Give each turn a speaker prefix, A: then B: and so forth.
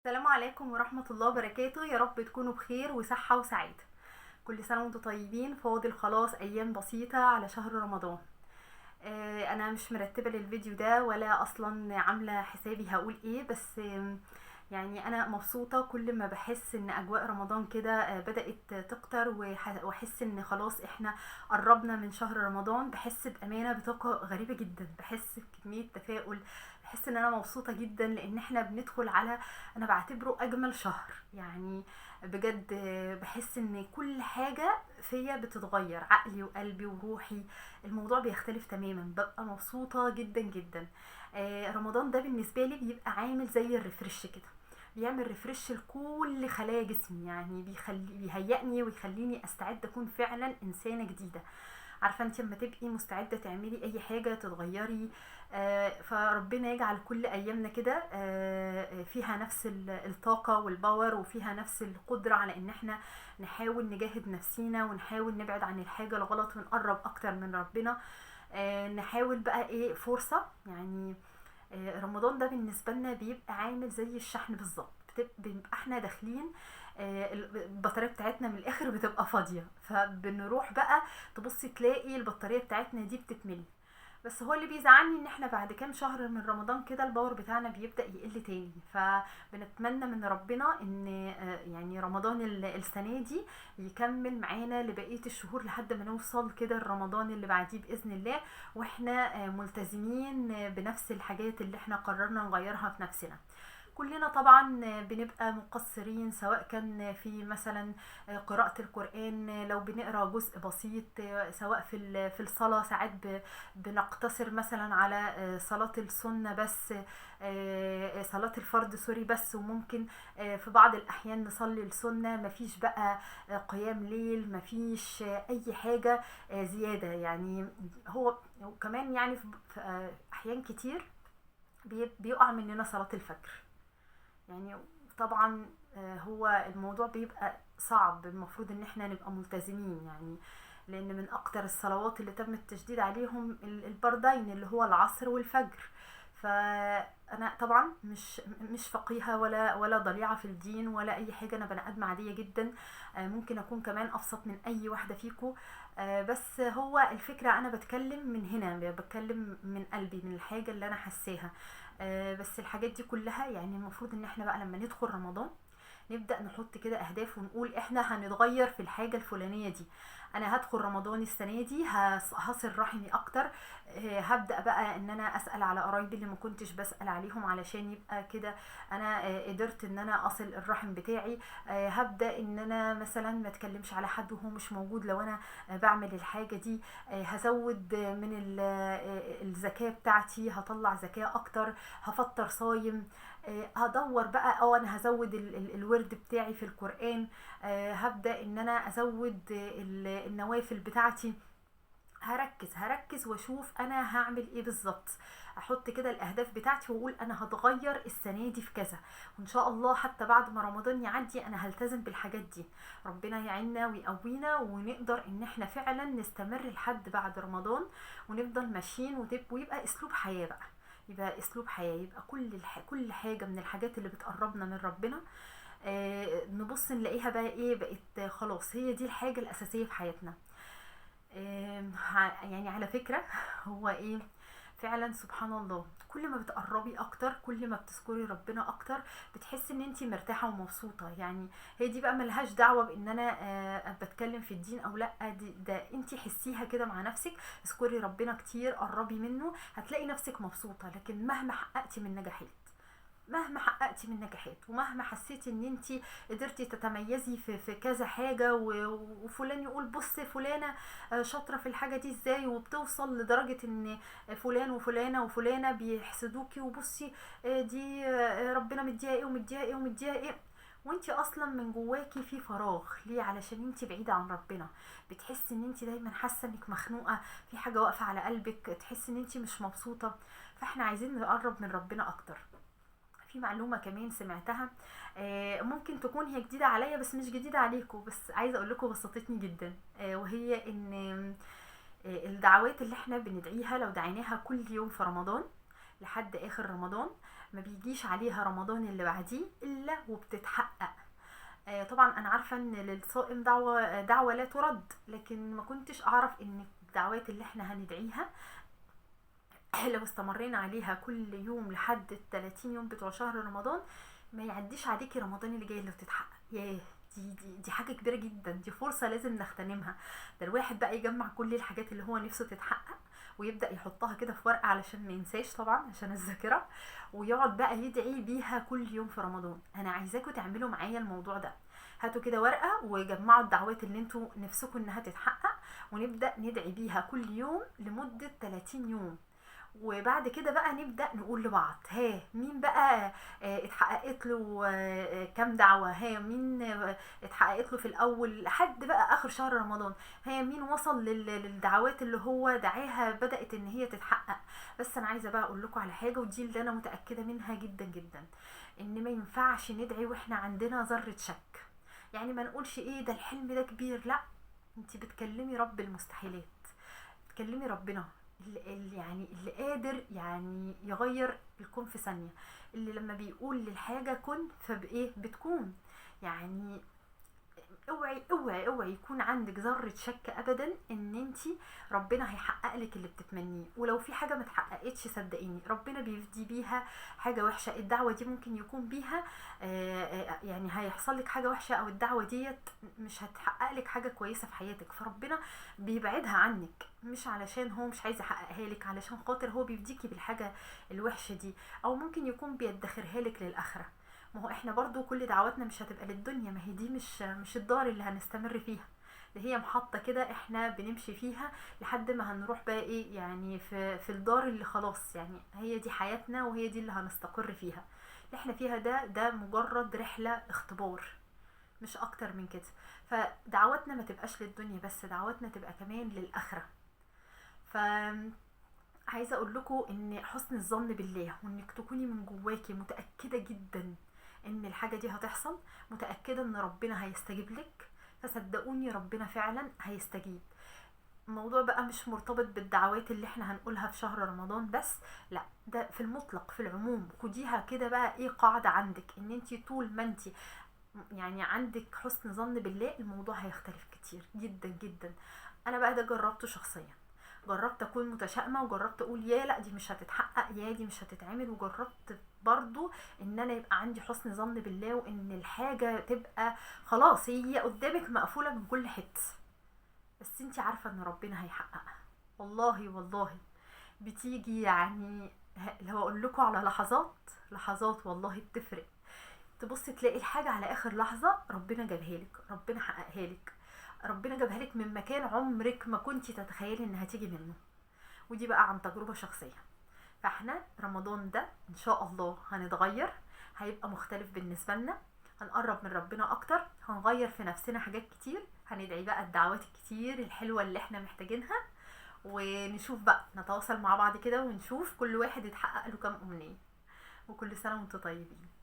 A: السلام عليكم ورحمة الله وبركاته. يا رب تكونوا بخير وصحة وسعادة. كل سنة وانتم طيبين. فاضل خلاص أيام بسيطة على شهر رمضان. أنا مش مرتبة للفيديو ده ولا أصلا عاملة حسابي هقول إيه، بس يعني أنا مبسوطة كل ما بحس إن أجواء رمضان كده بدأت تكتر، وأحس إن خلاص إحنا قربنا من شهر رمضان. بحس بأمانة بطاقة غريبة جدا، بحس بكمية تفاؤل، بحس إن أنا مبسوطة جدا لأن إحنا بندخل على، أنا بعتبره أجمل شهر يعني بجد. بحس إن كل حاجة فيا بتتغير، عقلي وقلبي وروحي، الموضوع بيختلف تماما. ببقى مبسوطة جدا جدا. رمضان ده بالنسبة لي بيبقى عامل زي ال refresh كده، بيعمل refresh لكل خلايا جسمي، يعني بيهيئني ويخليني استعد اكون فعلا انسانة جديدة. عارفة انت لما تبقي مستعدة تعملي اي حاجة تتغيري. فربنا يجعل كل ايامنا كده، فيها نفس الطاقة وال power، وفيها نفس القدرة على ان احنا نحاول نجاهد نفسينا ونحاول نبعد عن الحاجة الغلط ونقرب اكتر من ربنا. نحاول بقى ايه فرصة يعني. رمضان ده بالنسبة لنا بيبقى عامل زي الشحن بالظبط، بنبقى احنا داخلين، البطارية بتاعتنا من الاخر بتبقى فاضية، فبنروح بقى تبصي تلاقي البطارية بتاعتنا دي بتتملي. بس هو اللي بيزعلني ان احنا بعد كام شهر من رمضان كده ال power بتاعنا بيبدأ يقل تاني. فبنتمنى من ربنا ان، رمضان السنة دي يكمل معانا لبقية الشهور لحد ما نوصل كده الرمضان اللي بعديه بإذن الله، واحنا، ملتزمين، بنفس الحاجات اللي احنا قررنا نغيرها في نفسنا. كلنا طبعا بنبقى مقصرين، سواء كان في مثلا قراءة القرآن لو بنقرأ جزء بسيط، سواء في الصلاة ساعات بنقتصر مثلا على صلاة السنة بس، صلاة الفرض سوري بس، وممكن في بعض الأحيان نصلي السنة، مفيش بقى قيام ليل، مفيش أي حاجة زيادة. يعني هو كمان في أحيان كتير بيقع مننا صلاة الفجر. طبعا، هو الموضوع بيبقى صعب، المفروض ان احنا نبقى ملتزمين، لان من اكتر الصلوات اللي تم التشديد عليهم البردين اللي هو العصر والفجر. فانا طبعا مش فقيهة ولا ضليعة في الدين ولا اي حاجة، انا بني ادم عادية جدا، ممكن اكون كمان ابسط من اي واحدة فيكو، بس هو الفكرة انا بتكلم من هنا، بتكلم من قلبي، من الحاجة اللي انا حاساها. بس الحاجات دي كلها المفروض ان احنا بقى لما ندخل رمضان نبدأ نحط كده اهداف ونقول احنا هنتغير في الحاجة الفلانية دي. انا هدخل رمضان السنة دي هصل رحمي اكتر، هبدأ بقى ان انا اسأل على قرايبي اللي ما كنتش بسأل عليهم علشان يبقى كده انا، قدرت ان انا اصل الرحم بتاعي. هبدأ ان انا مثلا ما اتكلمش على حد وهو مش موجود لو انا، بعمل الحاجة دي. هزود من الزكاة بتاعتي، هطلع زكاة اكتر، هفطر صايم، هدور بقى، انا هزود الورد بتاعي في القرآن، هبدأ ان انا ازود النوافل بتاعتي. هركز واشوف انا هعمل ايه بالظبط، احط كده الاهداف بتاعتي واقول انا هتغير السنة دي في كذا، وان شاء الله حتى بعد ما رمضان يعدي انا هلتزم بالحاجات دي. ربنا يعيننا ويقوينا ونقدر ان احنا فعلا نستمر لحد بعد رمضان ونفضل ماشيين، ويبقى اسلوب حياة بقى، يبقى اسلوب حياة، يبقى كل حاجة من الحاجات اللي بتقربنا من ربنا، نبص نلاقيها بقى ايه، بقت خلاص هي دي الحاجة الأساسية في حياتنا. على فكرة هو ايه فعلا سبحان الله، كل ما بتقربي اكتر، كل ما بتذكري ربنا اكتر، بتحسي ان انتي مرتاحة ومبسوطة. هي دي بقى ملهاش دعوة بان انا، بتكلم في الدين او لا، ده انتي حسيها كده مع نفسك، اذكري ربنا كتير، قربي منه، هتلاقي نفسك مبسوطة. لكن مهما حققتي من نجاحات، مهما حققتي من نجاحات، ومهما حسيتي ان انتي قدرتي تتميزي في كذا حاجة، وفلان يقول بص فلانة، شاطرة في الحاجة دي ازاي، وبتوصل لدرجة ان فلان وفلانة وفلانة بيحسدوكي، وبصي، دي، ربنا مديها ايه ومديها ايه ومديها ايه، وانتي اصلا من جواكي في فراغ. ليه؟ علشان انتي بعيدة عن ربنا، بتحسي ان انتي دايما حاسة انك مخنوقة، في حاجة واقفة على قلبك، تحسي ان انتي مش مبسوطة. فاحنا عايزين نقرب من ربنا اكتر. في معلومة كمان سمعتها، ممكن تكون هي جديدة عليا بس مش جديدة عليكم، بس عايزة اقول لكم بسطتني جدا، وهي ان، الدعوات اللي احنا بندعيها لو دعيناها كل يوم في رمضان لحد اخر رمضان ما بيجيش عليها رمضان اللي بعديه الا وبتتحقق. طبعا انا عارفه ان للصائم دعوه لا ترد، لكن ما كنتش اعرف ان الدعوات اللي احنا هندعيها لو استمرينا عليها كل يوم لحد ال 30 يوم بتوع شهر رمضان ما يعديش عليكي رمضان اللي جاي اللي بتتحقق. ياه، دي حاجة كبيرة جدا، دي فرصة لازم نغتنمها. ده الواحد بقى يجمع كل الحاجات اللي هو نفسه تتحقق ويبدا يحطها كده في ورقة علشان ما ينساش، طبعا عشان الذاكرة، ويقعد بقى يدعي بيها كل يوم في رمضان. انا عايزاكم تعملوا معايا الموضوع ده، هاتوا كده ورقة وجمعوا الدعوات اللي انتوا نفسكم انها تتحقق، ونبدا ندعي بيها كل يوم لمدة 30 يوم. وبعد كده بقى نبدأ نقول لبعض، ها مين بقى اتحققت له كام دعوة، ها مين اتحققت له في الأول لحد بقى آخر شهر رمضان، ها مين وصل للدعوات اللي هو دعاها بدأت إن هي تتحقق. بس أنا عايزة بقى أقول لكم على حاجة، ودي اللي أنا متأكدة منها جدا جدا، إن ما ينفعش ندعي وإحنا عندنا ذرة شك. يعني ما نقولش إيه ده الحلم ده كبير، لا، انتي بتكلمي رب المستحيلات، بتكلمي ربنا اللي يعني اللي قادر يعني يغير الكون في ثانية، اللي لما بيقول للحاجة كن فبإيه بتكون. يعني اوعي اوعي اوعي يكون عندك ذرة شك ابدا ان انتي ربنا هيحقق لك اللي بتتمنيه. ولو في حاجة ما اتحققتش صدقيني ربنا بيفدي بيها حاجة وحشة، الدعوة دي ممكن يكون بيها يعني هيحصل لك حاجة وحشة، او الدعوة ديت مش هتحقق لك حاجة كويسة في حياتك، فربنا بيبعدها عنك، مش علشان هو مش عايز يحققها لك، علشان خاطر هو بيفديكي بالحاجة الوحشة دي، او ممكن يكون بيدخرها لك للآخرة. ما هو احنا برضو كل دعواتنا مش هتبقى للدنيا، ما هي دي مش الدار اللي هنستمر فيها، ده هي محطة كده احنا بنمشي فيها لحد ما هنروح بقى ايه يعني في الدار اللي خلاص يعني هي دي حياتنا وهي دي اللي هنستقر فيها. اللي احنا فيها ده مجرد رحلة اختبار، مش اكتر من كده. فدعواتنا ما تبقاش للدنيا بس، دعواتنا تبقى كمان للآخرة. ف عايزة اقول لكم ان حسن الظن بالله، وانك تكوني من جواكي متأكدة جدا ان الحاجة دي هتحصل، متأكدة ان ربنا هيستجيب لك، فصدقوني ربنا فعلا هيستجيب. الموضوع بقى مش مرتبط بالدعوات اللي احنا هنقولها في شهر رمضان بس، لا، ده في المطلق، في العموم. خديها كده بقى ايه قاعدة عندك، ان انتي طول ما انتي يعني عندك حسن ظن بالله الموضوع هيختلف كتير جدا جدا. انا بقى ده جربته شخصيا، جربت اكون متشائمه، وجربت اقول يا لا دي مش هتتحقق، يا دي مش هتتعمل، وجربت برضو ان انا يبقى عندي حسن ظن بالله، وان الحاجة تبقى خلاص هي قدامك مقفولة من كل حتة، بس انتي عارفه ان ربنا هيحققها. والله والله بتيجي يعني، لو اقول لكم على لحظات، لحظات والله بتفرق. تبصي تلاقي الحاجة على اخر لحظة ربنا جابها لك، ربنا حققها لك، ربنا جابها لك من مكان عمرك ما كنتي تتخيلي انها تيجي منه. ودي بقى عن تجربة شخصية. فاحنا رمضان ده ان شاء الله هنتغير، هيبقى مختلف بالنسبة لنا، هنقرب من ربنا اكتر، هنغير في نفسنا حاجات كتير، هندعي بقى الدعوات الكتير الحلوة اللي احنا محتاجينها، ونشوف بقى نتواصل مع بعض كده ونشوف كل واحد يتحقق له كام امنية. وكل سنة وانتم طيبين.